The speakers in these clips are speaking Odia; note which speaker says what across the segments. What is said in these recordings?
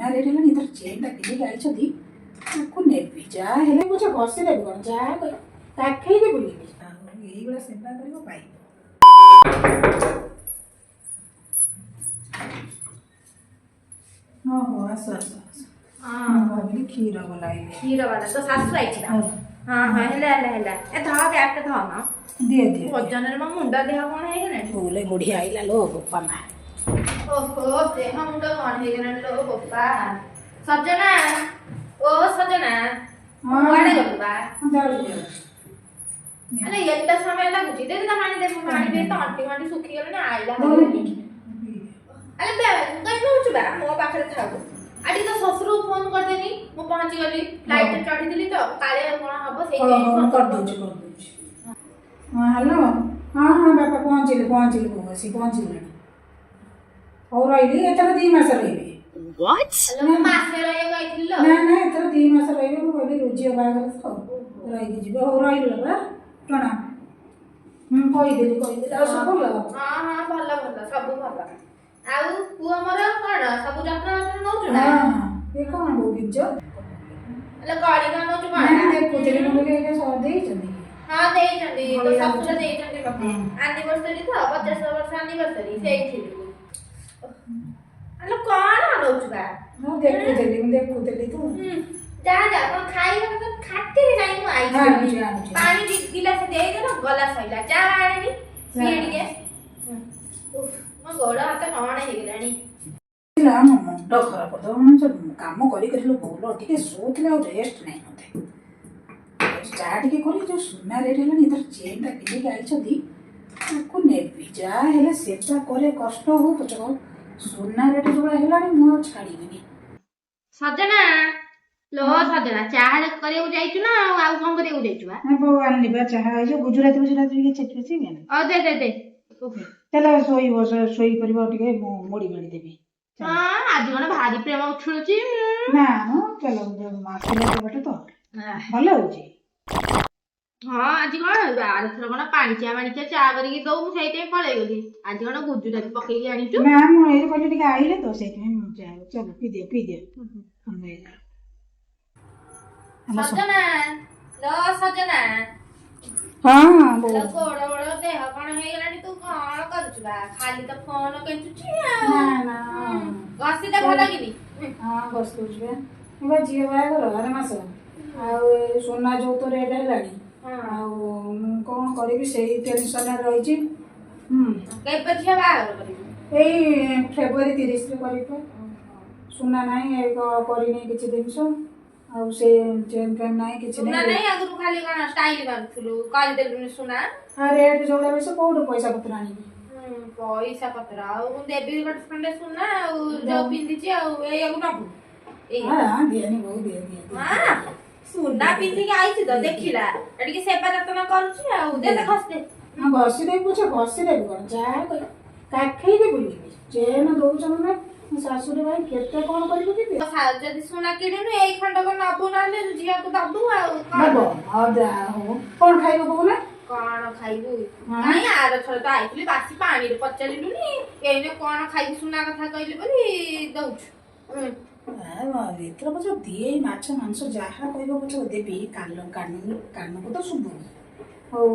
Speaker 1: ସୁନା ରେଟ୍ ହେଲାଣି, ଏଥର ଚେନ୍ଟା ପିନ୍ଧିକି ଆଇଛନ୍ତି, ତାକୁ ନେବି। ଯାହା ହେଲେ ପଛେ ଘଷି ଦେବି କ'ଣ, ଯାହା କରିବି କାଖେଇକି ବୁଲିବି। ଆଉ ଏଇଭଳିଆ ସେବା କରିବ ପାଇବ। ହଁ ହଉ, ଆସ ଆସ ଆସ। ମୁଁ ଭାବିଲି କ୍ଷୀର ବାଲା ଆଇଲେ।
Speaker 2: କ୍ଷୀର ବାଲା ତ ଶାଶୁ ଆଇଛି।
Speaker 1: ହଉ।
Speaker 2: ହଁ, ହେଲା ହେଲା ହେଲା। ଏ ଧ, ବ୍ୟାଗଟା ଧ ମା।
Speaker 1: ଦିଅ ଦିଅ।
Speaker 2: ଓଜନରେ ମୋ ମୁଣ୍ଡ ଦେହ କଣ ହେଇଗଲାଣି।
Speaker 1: ବୋଲେ ବୁଢ଼ୀ ଆଇଲା ଲୋ ବୋପା ମା।
Speaker 2: ଓହୋ, ଦେହ ମୁଣ୍ଡ କଣ ହେଇଗଲାଣି ଲୋ ବୋପା। ସଜନା, ଓ ସଜନା। କୁଆଡେ ଗଲୁ ବା?
Speaker 1: ଯାଉଛି ଯାଉଛି।
Speaker 2: ଆରେ, ଏତେ ସମୟ ଲାଗୁଛି? ଦେ ଦେ, ପାଣି ଦେ, ମୁଁ ପାଣି ପିଇ ତଣ୍ଟି ଫଣ୍ଟି ଶୁଖିଗଲାଣି ଆଇଲା। ଆରେ, କାଇଁ ନଉଛୁ ବା? ମୋ ପାଖରେ ଥାଉ। ଆଉ ଟିକେ ତୋ ଶ୍ୱଶୁରକୁ ଫୋନ କରିଦେନି, ମୁଁ ପହଞ୍ଚି ଗଲି, ଫ୍ଲାଇଟରେ ଚଢିଥିଲି ତ, କାଳେ କଣ ହବ ସେଇଥିପାଇଁ
Speaker 1: ହଉ,
Speaker 2: ଫୋନ।
Speaker 1: କରିଦେଉଛି କରିଦେଉଛି। ହଁ, ହ୍ୟାଲୋ। ହଁ, ବାପା ପହଞ୍ଚିଲି ପହଞ୍ଚିଲି, ମୁଁ ଆସି ପହଞ୍ଚିଲିଣି। ହଉ ରହିଲି, ଏଥର 2 ମାସ ରହିବି।
Speaker 2: ଆଲୋ, ମୁଁ ମାସେ ରହିବାକୁ ଆଇଥିଲି ଲୋ।
Speaker 1: ନା ନା, ଏଥର 2 ମାସ ରହିବେ। ମୁଁ କହିଲି ଝିଅ ବାହାଘର ତ, ରହିକି ଯିବେ। ହଉ ରହିଲି ବାପା, ପ୍ରଣାମ। ମୁଁ କହିଦେଲି କହିଦେଲି। ଆଉ ସବୁ ଭଲ?
Speaker 2: ହଁ, ଭଲ ଭଲ, ସବୁ ଭଲ। ଆଉ ପୁଅ ମୋର କଣ ସବୁ ଯତ୍ନ ଯତ୍ନ ନଉଛୁ ନା?
Speaker 1: ହଁ, ଏ କଣ ବୋଉ ବିଜ?
Speaker 2: ହେଲେ ଗଳି କଣ ନଉଛୁ?
Speaker 1: ନା।
Speaker 2: କଣ?
Speaker 1: ନା, ଦେଖୁଥିଲି, ମୁଁ କହିଲି ଏଇଟା ସବୁ ଦେଇଛନ୍ତି କି?
Speaker 2: ହଁ, ଦେଇଛନ୍ତି
Speaker 1: ଭଲ
Speaker 2: ତୋ
Speaker 1: ଲାଗୁଛି।
Speaker 2: ଶ୍ୱଶୁର ଦେଇଛନ୍ତି ମତେ। ଆନିଭର୍ସରୀ ତ, 50 ବର୍ଷ ଆନିଭର୍ସରୀ, ସେଇଥିରୁ। ଆଲୋ, କଣ ନଉଛୁ ବା?
Speaker 1: ମୁଁ ଦେଖୁଥିଲି, ମୁଁ ଦେଖୁଥିଲି ତ।
Speaker 2: ଯା ଯା, କଣ ଖାଇବା ତ ଖାତିରି ନାହିଁ, ମୁଁ ଆଇଛି।
Speaker 1: ଆଣୁଛି ଆଣୁଛି।
Speaker 2: ପାଣି 2 ଗିଲାସ ଦେଇଦେଲ, ଗଲା ସଇଲା। ଯା ଆଣେନି, ପିଏ ଟିକେ। ଉଫ୍, ମୋ ଗୋଡ ହାତ କଣ ହେଇଗଲାଣି।
Speaker 1: ନା, ମୋ ମୁଣ୍ଡ ଖରାପ କରିଦେବ। ମୁଁ ସେ କାମ କରି କରି ଲୋ ବୋଉଲୋ, ଟିକେ ଶୋଉଥିଲେ ଆଉ ରେଷ୍ଟ ନାହିଁ ମୋତେ। ଚା ଟିକେ କରି, ଯୋଉ ସୁନା ରେଟ୍ ହେଲାଣି, ଏଥର ଚେନ୍ଟା ପିନ୍ଧିକି ଆଇଛନ୍ତି, ତାକୁ ନେବି। ଯାହା ହେଲେ ସେବା କରେ, କଷ୍ଟ ହଉ ପଛେ ହଉ। ସୁନା ରେଟ୍ ଯୋଉଭଳିଆ ହେଲାଣି, ମୁଁ ଆଉ ଛାଡ଼ିବିନି।
Speaker 2: ସଜନା ଲୋ ସଜନା, ଚାହା କରିବାକୁ ଯାଇଛୁ ନା ଆଉ ଆଉ କଣ କରିବାକୁ ଯାଇଛୁ ବା?
Speaker 1: ହଁ ବୋଉ, ଆଣିଲି ବା ଚାହା। ଏଇ ଯୋଉ ଗୁଜୁରାତି ଫୁଜୁରାତି ଟିକେ ଛେଚି ଛେଚି।
Speaker 2: ହଉ, ଦେ ଦେ ଦେ। ଉଫ୍।
Speaker 1: ଚାଲ ଶୋଇବ, ଶୋଇପାରିବ ଟିକେ, ମୁଁ ମୋଡ଼ି ମାଡ଼ି ଦେବି। ଚାଲ।
Speaker 2: ହଁ, ଆଜି କଣ ଭାରି ପ୍ରେମ ଉଛୁଳୁଛି।
Speaker 1: ନା ମ, ଚାଲ, ଆସିଲା ବାଟ ତ ଭଲ ହଉଛି।
Speaker 2: ହଁ, ଆଜି କଣ ଆରଥର କଣ ପାଣିଚିଆ ମାଣିଚିଆ ଚା କରିକି ଦଉ, ମୁଁ ସେଇଥିପାଇଁ ପଳେଇଗଲି। ଆଜି କଣ ଗୁଜୁରାତି ପକେଇକି ଆଣିଛୁ?
Speaker 1: ନା, ମୁଁ ଏଇ କହିଲି ଟିକେ ଆଇଲେ ତ, ସେଇଥିପାଇଁ ମୁଁ ଚାଲ ଚାଲ, ପିଇଦିଅ ପିଇଦିଅ।
Speaker 2: ସଜନା ଲୋ ସଜନା।
Speaker 1: ହଁ ବୋଉ।
Speaker 2: ଲୋ, ଗୋଡ ଗୋଡ ଦେହ କଣ ହେଇଗଲାଣି। ତୁ କଣ କରୁଛୁ ବା? ଖାଲି ତ ଫୋନ କେଞ୍ଚୁଛି ଆଉ।
Speaker 1: ନା ନା।
Speaker 2: ଘଷି ଦେ ଭଲ କିନି।
Speaker 1: ହଁ, ବସି ଦଉଛି ବା। ଏ ବା ଝିଅ ବାହାଘର ଆର ମାସ, ଆଉ ଏ ସୁନା ଯୋଉ ତ ରେଟ୍ ହେଲାଣି, ଆଉ ମୁଁ କଣ କରିବି ସେଇ ଟେନସନରେ ରହିଛି। ହୁଁ।
Speaker 2: କେବେ ଝିଅ ବାହାଘର କରିବୁ?
Speaker 1: ଏଇ ଫେବୃଆରୀ 30ରେ କରିବି ପା। ସୁନା ନାହିଁ, ଏ କରିନି କିଛି ଜିନିଷ, ଆଉ ସେ ଚେନ୍ ଫେନ୍ ନାହିଁ କିଛି
Speaker 2: ସୁନା
Speaker 1: ନାହିଁ।
Speaker 2: ନାହିଁ? ଆଗରୁ ଖାଲି କଣ ଷ୍ଟାଇଲ ମାରୁଥିଲୁ, କରିଦେଲୁନି ସୁନା।
Speaker 1: ଆଉ ରେଟ୍ ଯୋଉଭଳିଆ ବେଶୀ, କୋଉଠୁ ପଇସା ପତ୍ର ଆଣିବି?
Speaker 2: ପଇସା ପତ୍ର ଆଉ ମୁଁ ଦେବି ଗୋଟେ ଖଣ୍ଡେ ସୁନା, ଆଉ ଯୋଉ ପିନ୍ଧିଛି ଆଉ ଏଇଆକୁ ନବୁ ଏଇ?
Speaker 1: ହଁ, ଦିଅନି ବୋଉ, ଦିଅ ଦିଅ ଦିଅ।
Speaker 2: ହଁ, ସୁନା ପିନ୍ଧିକି ଆଇଛି ତ, ଦେଖିଲା ଟିକେ ସେବା ଯତ୍ନ କରୁଛି ଆଉ। ଦେ ଦେ, ଘଷି ଦେ।
Speaker 1: ହଁ, ଘଷି ଦେବି ପଛେ, ଘଷି ଦେବି କ'ଣ, ଯାହା କରିବି କାଖେଇକି ବୁଲିବି। ଚେନ୍ ଦଉଛ ମାନେ ମୋ ଶାଶୁର ଭାଇ କେତେ କଣ କରିବି କି?
Speaker 2: ଯଦି ସୁନା କିଣିନୁ, ଏଇ ଖଣ୍ଡକ ନବୁ, ନହେଲେ ଝିଅକୁ ଦବୁ ଆଉ କଣ?
Speaker 1: ନବ। ହଉ, ଯାହା ହଉ, କଣ ଖାଇବ କହୁନା?
Speaker 2: କଣ ଖାଇବୁ?
Speaker 1: ହଁ।
Speaker 2: କାଇଁ, ଆର ଥର ତ ଆଇଥିଲି, ବାସି ପାଣିରେ ପଚାରିଲୁନି। ଏଇନେ କଣ ଖାଇବୁ ସୁନା କଥା କହିଲି ବୋଲି ଦଉଛୁ।
Speaker 1: ଏଥର ପଛେ ଦିଏ, ମାଛ ମାଂସ ଯାହା କହିବ ପଛେ ଦେବି। କାନ କାନ କାନକୁ ତ ଶୁଭୁନି, ହଉ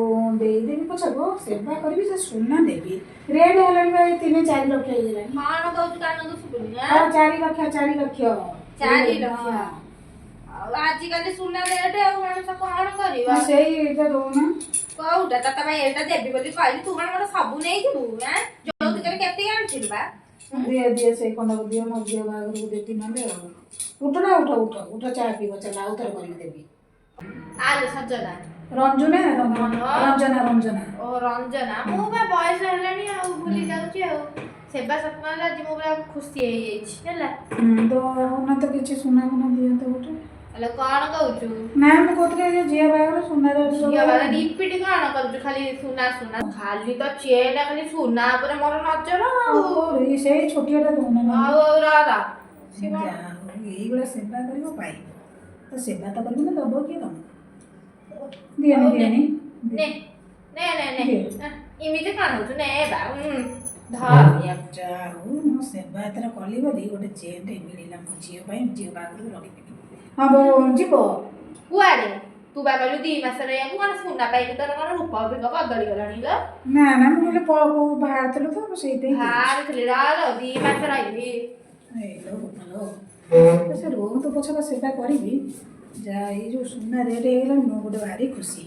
Speaker 1: ଦେଇଦେବି ପଛକୁ, ସେବା କରିବି, ସେ ସୁନା ଦେବି। ରେଟ୍ ହେଲାଣି ଭାଇ, 3-4 ଲକ୍ଷ ହେଇଗଲାଣି।
Speaker 2: କଣ କହୁଛୁ, କାନକୁ ଶୁଭୁନି?
Speaker 1: ହଁ, 4 ଲକ୍ଷ, 4 ଲକ୍ଷ।
Speaker 2: 4 ଲକ୍ଷ? ଆଉ ଆଜିକାଲି ସୁନା ରେଟ୍, ଆଉ ମଣିଷ କଣ କରିବ?
Speaker 1: ହଁ, ସେଇଟା ଦଉନା।
Speaker 2: କୋଉଟା ତତେ ପାଇଁ ଏଇଟା ଦେବି ବୋଲି କହିଲି। ତୁ କଣ ମୋର ସବୁ ନେଇଯିବୁ ଆଁ? ଯୌତୁକରେ କେତେ ଆଣିଥିଲୁ ବା?
Speaker 1: ଦିଅ ଦିଅ, ସେଇ ଖଣ୍ଡକ ଦିଅ, ମୋ ଝିଅ ବାହାଘରକୁ ଦେବି ନହେଲେ। ଆଉ ଉଠ ନା, ଉଠ ଉଠ ଉଠ, ଚା ପିଇବ ଚାଲ, ଆଉ ଥରେ କରିକି ଦେବି।
Speaker 2: ଆଲୋ ସଜନା।
Speaker 1: ରଞ୍ଜନା, ରଞ୍ଜନା ରଞ୍ଜନା।
Speaker 2: ଓ ରଞ୍ଜନା, ମୁଁ ବା ବୟସ ହେଲାଣି ଆଉ ଭୁଲି ଯାଉଛି। ଆଉ ସେବା ଯତ୍ନ ହେଲା, ଆଜି ମୁଁ ପୁରା ଖୁସି ହେଇଯାଇଛି ହେଲା।
Speaker 1: ତ ହଉନା ତ, କିଛି ସୁନା ଫୁନା ଦିଅନ୍ତ ଗୋଟେ।
Speaker 2: ହେଲେ କଣ କହୁଛୁ?
Speaker 1: ନା, ମୁଁ କହୁଥିଲି ଏ ଯୋଉ ଝିଅ ବାହାଘର ସୁନା ରେଟ୍
Speaker 2: ଝିଅ ବାଲା ରିପିଟ କଣ କରୁଛୁ? ଖାଲି ସୁନା ସୁନା, ଖାଲି ତ ଚେନ୍, ଖାଲି ସୁନା ଉପରେ ମୋର ନଜର ଆଉ।
Speaker 1: ସେଇ ଛୋଟିଆଟା ଦଉନା ନହେଲେ।
Speaker 2: ଆଉ ଆଉ ର ର, ସିଏ କଣ?
Speaker 1: ଯାହା ହଉ, ଏଇଭଳିଆ ସେବା କରିବ ପାଇବ ତ। ସେବା ତ କରିବ ନା, ଦବ କିଏ ତମକୁ? ଦିଅନି ଦିଅନି।
Speaker 2: ନେ ନେ ନେ ନେ।
Speaker 1: ଦିଅ।
Speaker 2: ଏମିତି କଣ ହଉଛୁ? ନେ ବା। ଧର।
Speaker 1: ଯାହା ହଉ, ମୁଁ ସେବା ଏଥର କଲି ବୋଲି ଗୋଟେ ଚେନ୍ଟେ ମିଳିଲା ମୋ ଝିଅ ପାଇଁ। ଝିଅ ବାହାଘରକୁ ଲଗେଇଦେବି। ହଁ ବୋଉ, ଯିବ?
Speaker 2: କୁଆଡେ? ତୁ ବା କହିଲୁ 2 ମାସ ରହିବାକୁ। କଣ ସୁନା ପାଇକି ତୋର କଣ ରୂପ ବିକ ବଦଳି ଗଲାଣି ଲୋ?
Speaker 1: ନା ନା, ମୁଁ କହିଲି ବାହାରିଥିଲୁ ତ, ମୁଁ ସେଇଥିପାଇଁ କହୁଛି।
Speaker 2: ବାହାରିଥିଲି ରହ, 2 ମାସ ରହିବି।
Speaker 1: ଏଇ ଲୋ ବୋପାଲୋ, ସେ ରୁହନ୍ତୁ ପଛକ, ସେବା କରିବି। ଯା, ଏଇ ଯେଉଁ ସୁନା ରେଟ୍ ହେଇଗଲାଣି, ମୁଁ ଗୋଟେ ଭାରି ଖୁସି।